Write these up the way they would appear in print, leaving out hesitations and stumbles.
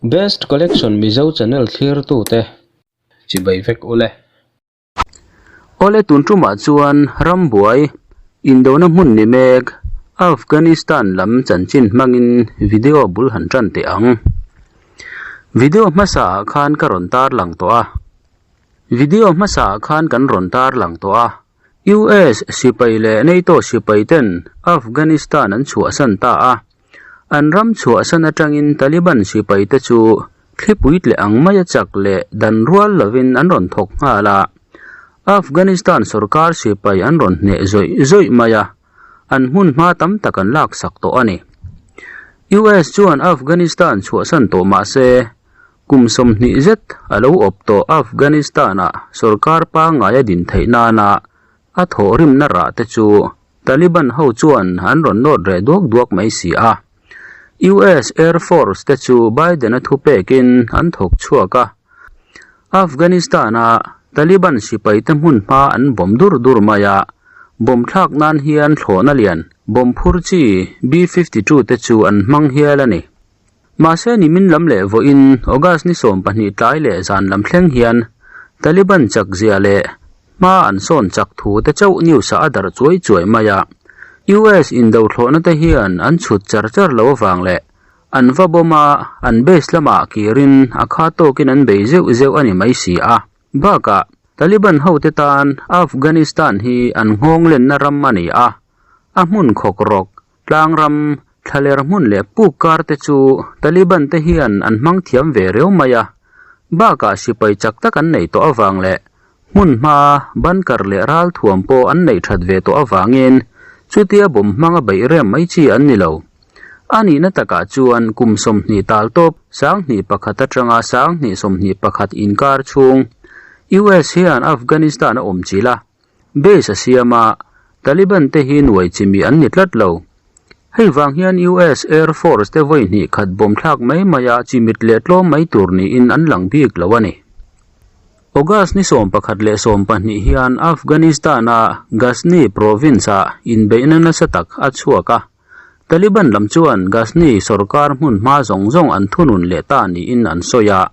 Best Collection Mizo channel thlirtute chibai vek ule. Awle tun tumah chuan rambuai indona hmun ni mek Afghanistan lam chanchin hmangin video bul han tan teh ang. Video hmasa ah khan ka rawn tarlang tawh a. Video hmasa ah khan kan rawn tarlang tawh a. US sipai leh NATO sipai ten Afghanistan an chhuahsan ta a, an ram chhuahsan atangin Taliban sipai te chu thlipui tleh ang maia chak leh dan rual lovin an rawn thawk nghal a, Afghanistan sorkar sipai an rawn hneh zawih zawih mai a, an hmun hma tam tak an laksak tawh a ni. US chuan Afghanistan chhuahsan tawh mah se, Kum 20 zet a lo awp tawh Afghanistan-ah sorkar pangngai a din theih nana a thawhrimna rah te chu Taliban ho chuan an rawn nawt reh duak duak mai si a. US Air Force te chu Biden-a thupekin an thawk chhuak a, Afghanistan-a Taliban sipaite hmunhma an bawm dur dur mai a, bomb thlak nan hian thlawhna lian bomb phur chi B-52 te chu an hmang hial a ni. Mahse nimin lam leh vawiin August ni 12 tlai leh zan lam thleng hian Taliban chak zia leh hma an sawn chak thu te chauh news ah a darh chuai chuai mai a. US indo thlawhna te hian an chhut char char lo avang leh an va bawm a, an base lamah kirin a kha tawkin an bei zeuh zeuh a ni mai si a. Bakah Taliban hote tan Afghanistan hi an nghawng lenna ram a ni a, a hmun khawk rawk Tlangram, thlaler hmun leh puk kar te chu Taliban te hian an hmang thiam ve reu mai a, bakah sipai chak tak an neih tawh avang leh hmun hma bunker leh ral thuam pawh an neih that ve tawh avangin chutia bawm hmanga beih rem mai chi an ni lo. A nihna takah chuan kum 20 tal tawp 21 atanga 2021 inkar chhung US hian Afghanistan a awm chilh a, Base a siam a, Taliban te hi nuai chimi an ni tlat lo. Hei vang hian US Air Force te vawi hnih khat bawm thlak mai mai a chimit leh tlawm mai tur niin an lang bik lo a ni. August ni 11 leh 12 hian Afghanistan-a Ghazni province-ah inbeihna nasa tak a chhuak a, Taliban lam chuan Ghazni sorkar hmun hma zawng zawng an thunun leh ta niin an sawi a,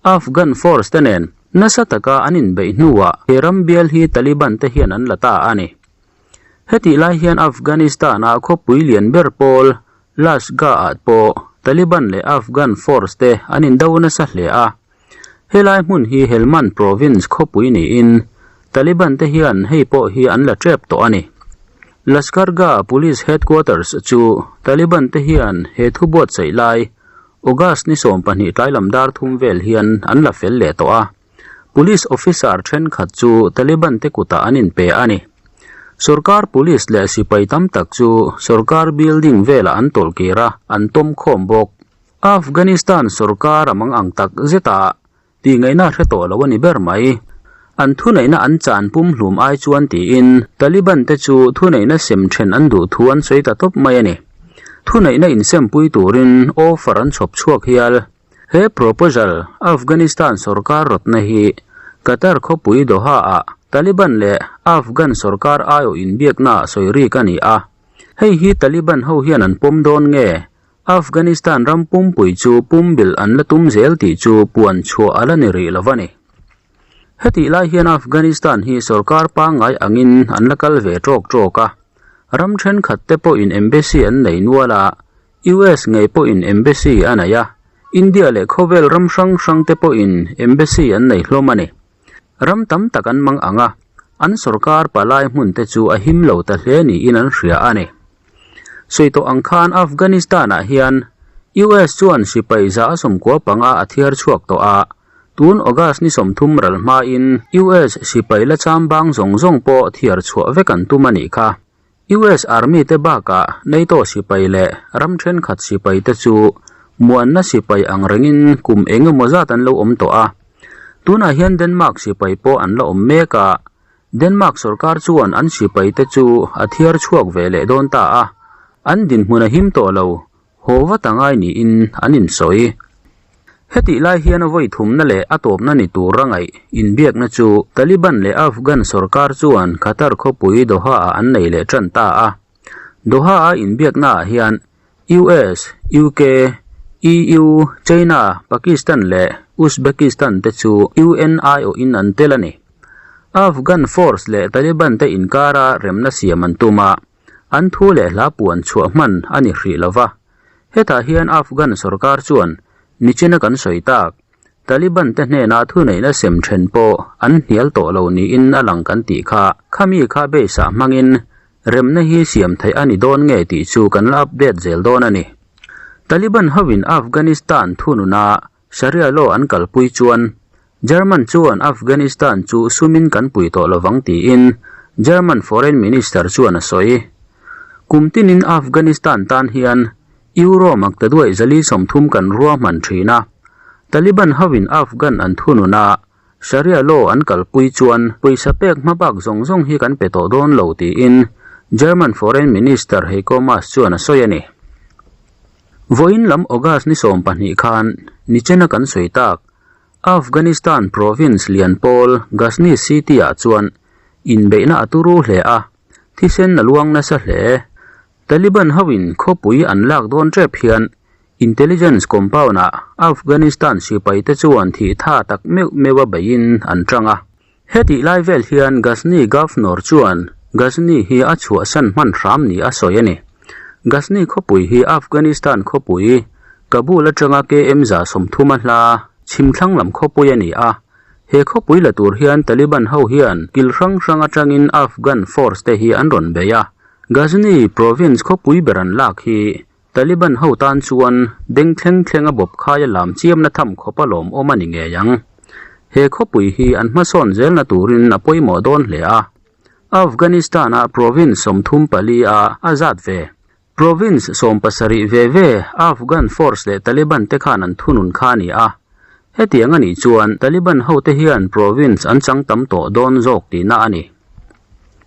Afghan force te nen nasa taka an inbeih hnuah he ram bial hi Taliban te hian an la ta a ni. Hetih lai hian Afghanistan-a khawpui lian ber pawl Lashgah-ah pawh Taliban leh Afghan force te an indo nasa hle a. Helai hmun hi Helmand province khawpui niin Taliban te hian hei pawh hi an la tep tawh a ni. Lashkargah Police Headquarters chu Taliban te hian he thu buatsaih lai August ni 12 tlai lam dar thum vel hian an la fel leh tawh a. Police officer thenkhat chu Taliban te kutah an inpe a ni. Sorkar police leh sipai tam tak chu sorkar building velah an tawlhkir a, an tawm khawm bawk. Afghanistan sorkar a mang ang tak zet a, tihngaihna hre tawh lo a ni ber mai. An thuneihna an chan pumhlum ai chuan tiin Taliban te chu thuneihna sem then an duh thu an sawi ta tawp mai a ni. Thuneihna insempui turin offer an chhawp chhuak hial. He proposal Afghanistan sorkar rawtna hi Qatar khawpui Doha-ah Taliban leh Afghan sorkar aiawh inbiaknaah sawi rik a ni a. Hei hi Taliban ho hian an pawm dawn nge? Afghanistan ram pumpui chu pumbilh an la tum zel tih chu puan chhuah a la ni rih lo a ni. Hetih lai hian Afghanistan hi sorkar pangngai angin an la kal ve tawk tawk a, ram thenkhat te pawhin embassy an nei nual a, US ngei pawhin embassy a nei a, India leh khawvel ram hrang hrang te pawhin embassy an nei hlawm a ni. Ram tam tak an mang ang a, an sorkar palai hmun te chu a him lo ta hle niin an hria a ni. Sawi tawh ang khan Afghanistan-ah hian US chuan sipai 95 a thiar chhuak tawh a, tun August ni 30 ral hmain US sipai la chambang zawng zawng pawh thiar chhuah vek an tum a nih kha. US Army te bakah NATO sipai leh ram thenkhat sipai te chu muanna sipai ang rengin kum eng emaw zat an lo awm tawh a. Tunah hian Denmark sipai pawh an la awm mek a, Denmark sorkar chuan an sipai te chu a thiar chhuak ve leh dawn ta a, an dinhmun a him tawh lo, haw vat a ngai niin an insawi. Hetih lai hian a vawi thumna leh a tawpna ni tur a ngaih inbiakna chu Taliban leh Afghan sorkar chuan Qatar khawpui Doha-ah an nei leh tan ta a. Doha-a inbiaknaah hian US, UK, EU, China, Pakistan leh Uzbekistan te chu UN aiawhin an tel a ni. Afghan force leh Taliban te inkara remna siam an tum a, an thu leh hla puan chhuah hman a ni hrih lo va. Hetah hian Afghan sorkar chuan nichina kan sawi tak, Taliban te hnena thuneihna sem then pawh an hnial tawh lo niin a lang kan tih kha. Khami kha base ah hmangin remna hi siam theih a ni dawn nge tih chu kan la update zel dawn a ni. Taliban hoin Afghanistan thununa Sharia law an kalpui chuan German chuan Afghanistan chu sumin kan pui tawh lovang tiin German Foreign Minister chuan a sawi. Kum tinin Afghanistan tan hian Euro maktaduaih 430 kan ruahman thin a, Taliban hoin Afghan an thunun a, Sharia law an kalpui chuan pawisa pek hmabak zawng zawng hi kan pe tawh dawn lo tiin German Foreign Minister Heiko Maas chuan a sawi a ni. Vawiin lam August ni 12 khan nichena kan sawi tak Afghanistan province lian pawl Ghazni city-ah chuan inbeihna a turu hle a, thisen a luang nasa hle. Taliban hoin khawpui an lak dawn tep hian intelligence compound-ah Afghanistan sipaite chuan thih tha tak meuh meuh a beiin an tang a. Hetih lai vel hian Ghazni Governor chuan Ghazni hi a chhuahsan hman hram ni a sawi a ni. Ghazni khawpui hi Afghanistan khawpui Kabul atanga KM 30 a hla chhimthlang lam khawpui a ni a. He khawpui la tur hian Taliban ho hian kil hrang hrang atangin Afghan force te hi an rawn bei a. Ghazni province khawpui ber an lak hi Taliban ho tan chuan beng thleng thleng a bawp khai a lam chiamna tham khawp a lawmawm a ni ngei ang. He khawpui hi an hmasawn zelna turin a pawimawh dawn hle a. Afghanistan-a province 34 a a zat ve. Province 70 ve ve Afghan force leh Taliban te khan an thunun kha a ni a. Hetiang a nih chuan Taliban hote hian province an chang tam tawh dawn zawk tihna a ni.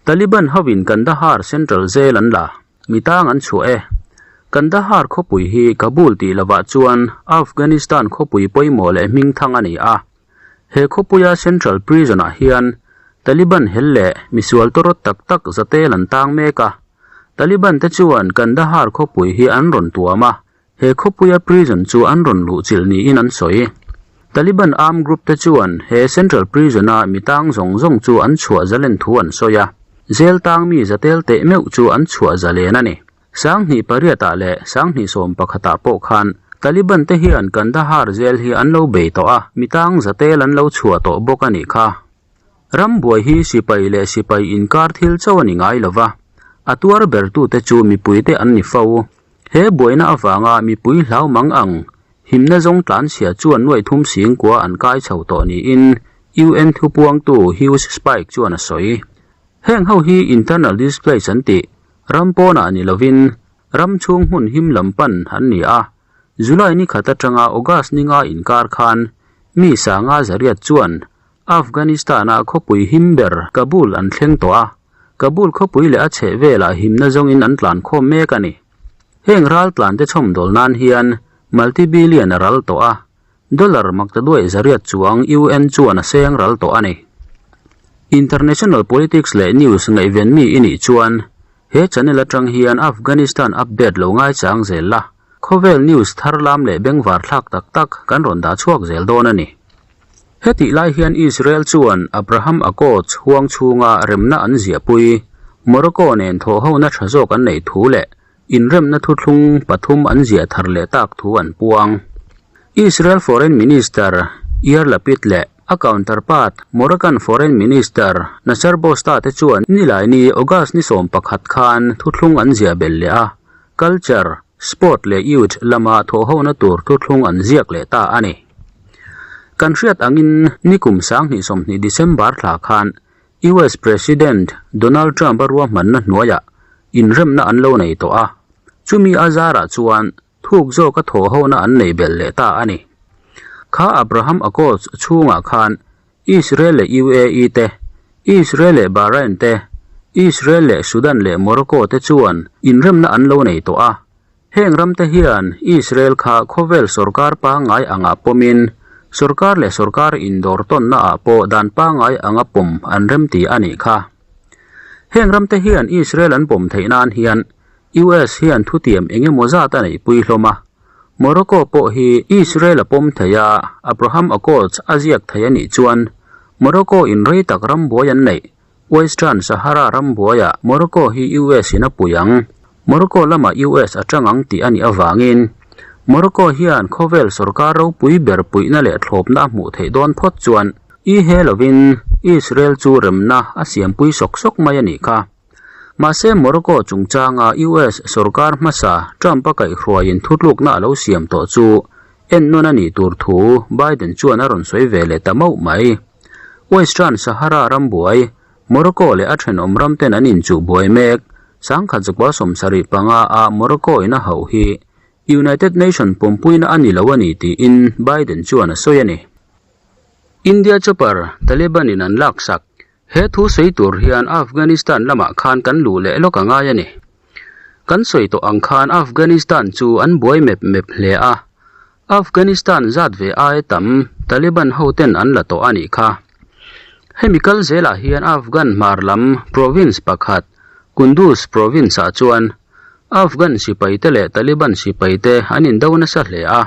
Taliban hoin Kandahar Central Jail an la, mi tang an chhuah e. Kandahar khawpui hi Kabul tih lovah chuan Afghanistan khawpui pawimawh leh hmingthang a ni a. He khawpuia Central Prison-ah hian Taliban hel leh misual tawrawt tak tak zatel an tang mek a. Taliban te chuan Kandahar khawpui hi an rawn tuam a, He khawpuia prison chu an rawn luh chilh niin an sawi. Taliban armed group te chuan he central prison-a mi tang zawng zawng chu an chhuah zalen thu an sawi a. Jail tang mi zatel teh meuh chu an chhuah zalen a ni. 2008-ah leh 2011-ah pawh khan Taliban te hian Kandahar jail hi an lo bei tawh a, mi tang zatel an lo chhuah tawh bawk a nih kha. Ram buai hi sipai leh sipai inkar thil chauh a ni ngai lova, a tuar bertute chu mipuite an ni fo. He buaina avanga mipui hlau mang ang himna zawng tlanchhia chuan nuaih thum sing kua an kai chho tawh niin UN thupuangtu Hughes Spike chuan a sawi. Heng ho hi internal displace an tih, ram pawnah ni lovin ram chhung hmun him lam pan an ni a. July ni khat atanga August ni nga inkar khan mi sanga zariat chuan Afghanistan-a khawpui him ber Kabul an thleng tawh a, Kabul khawpui leh a chheh velah himna zawngin an tlan khawm mek a ni. Heng ral tlante chhawmdawl nan hian multi-billion a ral tawh a, dollar maktaduaih zariat chuang UN chuan a seng ral tawh a ni. International politics leh news ngaihven mi i nih chuan he channel atang hian Afghanistan update lo ngaichang zel la, khawvel news thar lam leh bengvar thlak tak tak kan rawn dah chhuak zel dawn a ni. Hetih lai hian Israel chuan Abraham Accords huang chhunga remna an ziahpui, Morocco nen thawhhona tha zawk an neih thu leh inremna thuthlung pathum an ziah thar leh tak thu an puang. Israel Foreign Minister Yair Lapid leh a counterpart Moroccan Foreign Minister Nasser Bosta te chuan Nilaini August ni 11 khan thuthlung an ziah belh leh a, culture, Sport leh Youth lama thawhhona tur thuthlung an ziak leh ta a ni. Kan hriat angin nikum 2020 December thla khan US President Donald Trump-a ruahmanna hnuaiah inremna an lo nei tawh a, chumi a zarah chuan thuk zawka thawhhona an nei belh leh ta a ni. Kha Abraham Accords chhungah khan Israel leh UAE te, Israel leh Bahrain te, Israel leh Sudan leh Morocco te chuan inremna an lo nei tawh a. Heng ram te hian Israel kha khawvel sorkar pangngai anga pawmin sorkar leh sorkar indawr tawnna ah pawh dan pangngai anga pawm an remti a nih kha. Heng ram te hian Israel an pawm theih nan hian US hian thutiam engemaw zat a neihpui hlawm a. Morocco pawh hi Israel a pawm thei a, Abraham Accords a ziak thei a nih chuan Morocco in rei tak rambuai an neih. Western Sahara rambuaiah Morocco hi US in a pui ang. Morocco lamah US a tang ang tih a nih avangin Morocco hian khawvel sorkar ropui ber puihna leh thlawpna a hmuh theih dawn phawt chuan i he lovin Israel chu remna a siampui sawk sawk mai a nih kha. Mahse Morocco chungchanga US sorkar hmasa Trump a kaihhruaiin thutlukna a lo siam tawh chu ennawn a nih tur thu Biden chuan a rawn sawi ve leh ta mauh mai. Western Sahara rambuai, Morocco leh a thenawm ramten an inchuh buai mek. Sangkhat zakua 75 a Morocco in a hauh hi United Nation pawmpuina a ni lo a ni tiin Biden chuan a sawi a ni. India chopper Taliban in an laksak He thu sawi tur hian Afghanistan lamah khan kan luh leh lawk a ngai a ni. Kan sawi tawh ang khan Afghanistan chu an buai mep mep hle a. Afghanistan zat ve ai tam Taliban hoten an la tawh a nih kha. Hemi kal zelah hian Afghan hmar lam province pakhat Kunduz province-ah chuan Afghan sipaite leh Taliban sipaite an indo nasa hle a.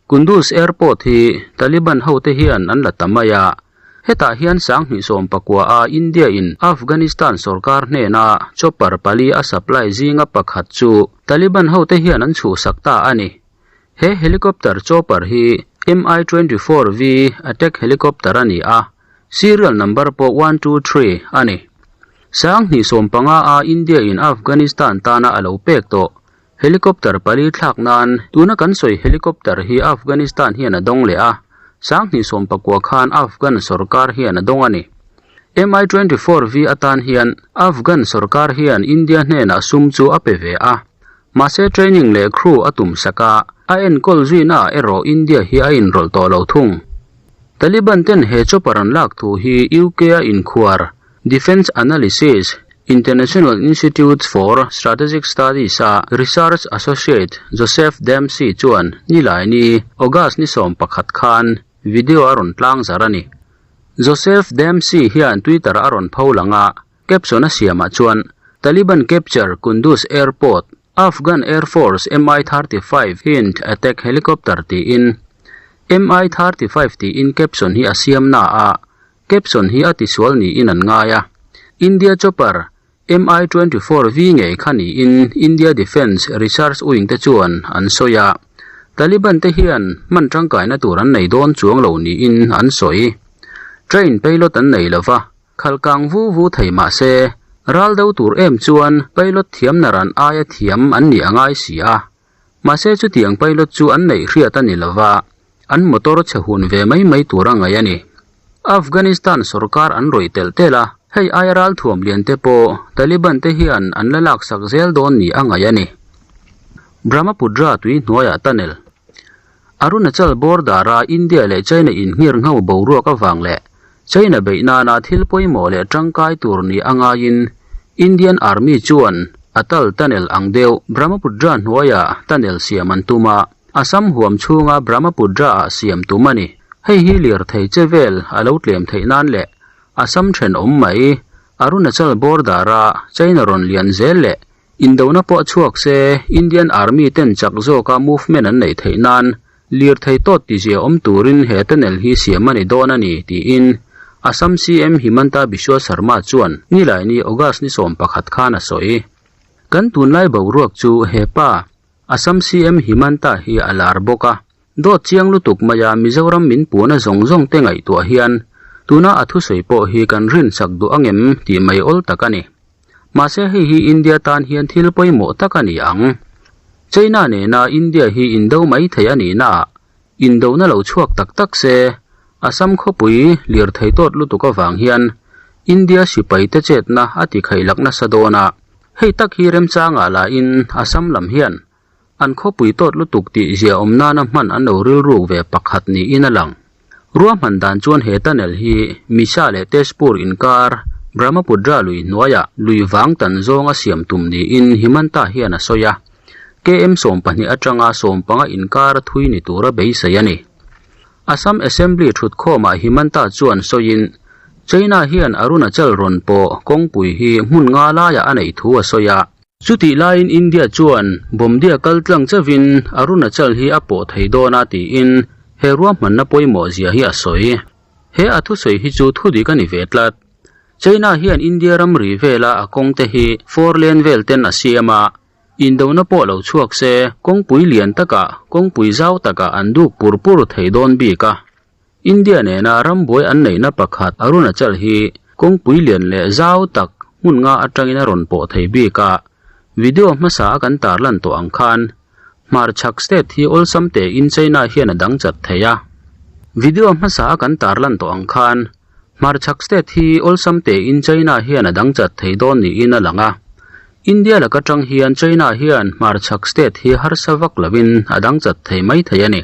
Kunduz airport hi Taliban hote hian an la ta mai a. Hetah hian 2019 a India in Afghanistan sorkar hnena chopper pali a supply zinga pakhat chu Taliban hote hian an chhuhsak ta a ni. He helicopter chopper hi Mi-24V attack helicopter a ni a, serial number pawh 123 a ni. 2015 a India in Afghanistan tana a lo pek tawh Helicopter pali thlak nan tuna kan sawi helicopter hi Afghanistan hian a dawng leh a, 2019 khan Afghan sorkar hian a dawng a ni. Mi-24V atan hian Afghan sorkar hian India hnenah sum chu a pe ve a, mahse training leh crew a tum sak a, a enkawl zuina ah erawh India hi a inrawlh tawh lo thung. Taliban ten he chopper an lak thu hi UK a inkhuar Defence Analysis, International Institute for Strategic Studies-a Research Associate Joseph Dempsey chuan Nilaini, August ni 11 khan video a rawn tlang zar a ni. Joseph Dempsey hian Twitter a rawn pho lang a, caption a siamah chuan, Taliban capture Kunduz Airport, Afghan Air Force Mi-35 Hind attack helicopter tiin Mi-35 tiin caption hi a siam na a, Caption hi a tisual niin an ngai a, India chopper Mi-24V ngei kha niin India Defence Research Wing te chuan an sawi a, Taliban te hian hman tangkaina tur an nei dawn chuang lo niin an sawi. Train pilot an nei lova, khalh kang vu vu thei mah se, ral do tur em chuan pilot thiam naran aia thiam an nih a ngai si a. Mahse chutiang pilot chu an neih hriat a ni lova, an motor chhe hun ve mai mai tur a ngaih a ni. Afghanistan sorkar an rawih telh telh a, hei aia ralthuam lian te pawh Taliban te hian an la laksak zel dawn ni a ngaih a ni. Brahmaputra tui hnuaiah tunnel. Arunachal border a India leh China inhngir ngho boruak avang leh China beih nana thil pawimawh leh tangkai tur ni a ngaiin Indian Army chuan Atal Tunnel ang deuh Brahmaputra hnuaiah tunnel siam an tum a, Assam huam chhunga Brahmaputra-ah siam tum a ni. Hei hi lirthei che vel a lo tlem theih nan leh Assam thenawm mai Arunachal border-a China rawn lian zel leh Indona pawh chhuak se, Indian Army ten chak zawka movement an neih theih nan lirthei tawt tizia awm turin he tunnel hi siam a ni dawn a ni, tiin Assam CM Himanta Biswa Sarma chuan Nilaini August ni 11 khan a sawi. Kan tunlai boruak chu he pa, Assam CM Himanta hi a lar bawk a, dawt chiang lutuk maia Mizoram min puhna zawng zawng te ngaihtuah hian tuna a thusawi pawh hi kan rinsak duh angem tih mai awl tak a ni. Mahse hei hi India tan hian thil pawimawh tak a ni ang. China nena India hi indo mai thei a nihnaah indona lo chhuak tak tak se, Assam khawpui lirthei tawt lutuk avang hian India sipaite chetna a ti khailak nasa dawn a, hei tak hi remchangah lahin Assam lam hian an khawpui tawt lutuk tih ziaawm nana hman an lo rilruk ve pakhat niin a lang. Ruahman dan chuan he tunnel hi Misa leh Tezpur inkar Brahmaputra lui hnuaiah lui vang tan zawnga siam tum niin Himanta hian a sawi a, KM 12 atanga 15 inkar thui ni tura beisei a ni. Assam Assembly thutkhawmah Himanta chuan sawiin, China hian Arunachal rawn pawh kawngpui hi hmun nga laiah a neih thu a sawi a. Chutih laiin India chuan Bomdia kal tlang chauhin Arunachal hi a pawh thei dawn a tiin he ruahmanna pawimawh zia hi a sawi. He a thusawi hi chu thudik a ni ve tlat. China hian India ramri vela a kawng te hi four lane vel ten a siam a, indona pawh lo chhuak se kawngpui lian takah kawngpui zau takah an duk pur pur thei dawn bik a. India nena rambuai an neihna pakhat Arunachal hi kawngpui lian leh zau tak hmun nga atangin a rawn pawh thei bik a, video hmasa a kan tarlan tawh ang khan hmarchhak state hi awlsam tein China hian a dang chat thei a. Video hmasa a kan tarlan tawh ang khan hmarchhak state hi awlsam tein China hian a dang chat thei dawn niin a lang a. India laka tang hian China hian hmarchhak state hi harsa vak lovin a dang chat thei mai thei a ni.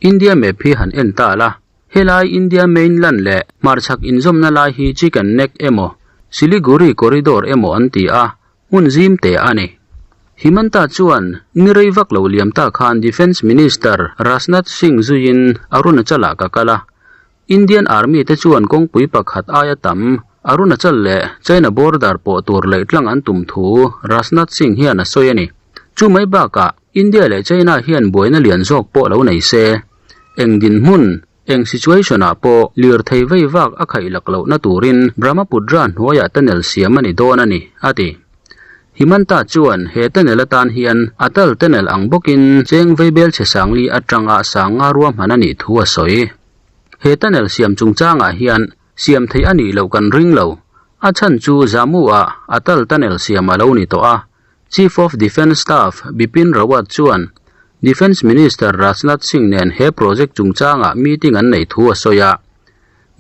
India map hi han en ta la, helai India mainland leh hmarchhak inzawmna lai hi Chicken Neck emaw Siliguri Corridor emaw an ti a, hmun zim te a ni. Himanta chuan ni rei vak lo liam ta khan Defence Minister Rajnath Singh zuiin Arunachal-ah ka kal a, Indian Army te chuan kawngpui pakhat aia tam Arunachal leh China border pawh tur leh tlang an tum thu Rajnath Singh hian a sawi a ni. Chu mai bakah India leh China hian buaina lian zawk pawh lo nei se, eng dinhmun, eng situation ah pawh lirthei vei vak a khaih lak lohna turin Brahmaputra hnuaiah tunnel siam a ni dawn a ni, a ti. Himanta chuan he tunnel atan hian Atal tunnel ang bawkin cheng veibel chhe sangli atanga sanga ruahman a nih thu a sawi. He tunnel siam chungchangah hian siam theih a nih loh kan ring lo. A chhan chu Jammu-ah Atal tunnel siam a lo ni tawh a. Chief of Defence Staff Bipin Rawat chuan Defence Minister Rajnath Singh nen he project chungchangah meeting an neih thu a sawi a.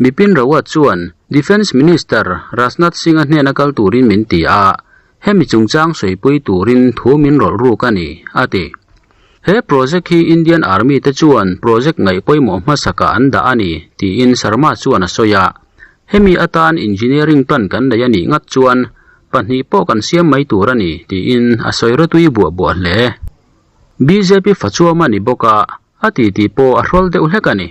Bipin Rawat chuan Defence Minister Rajnath Singh-a hnena kal turin min ti a, hemi chungchang sawipui turin thu min rawlh ruk a ni, a ti. He project hi Indian Army te chuan project ngaih pawimawh hmasakah an dah a ni, tiin Sharma chuan a sawi a. Hemi atan engineering plan kan nei a nih ngat chuan pahnih pawh kan siam mai tur a ni, tiin a sawi rawtui buah buah hle. Bjp fachuam a ni bawk a, a titi pawh a hrawl deuh hlek a ni.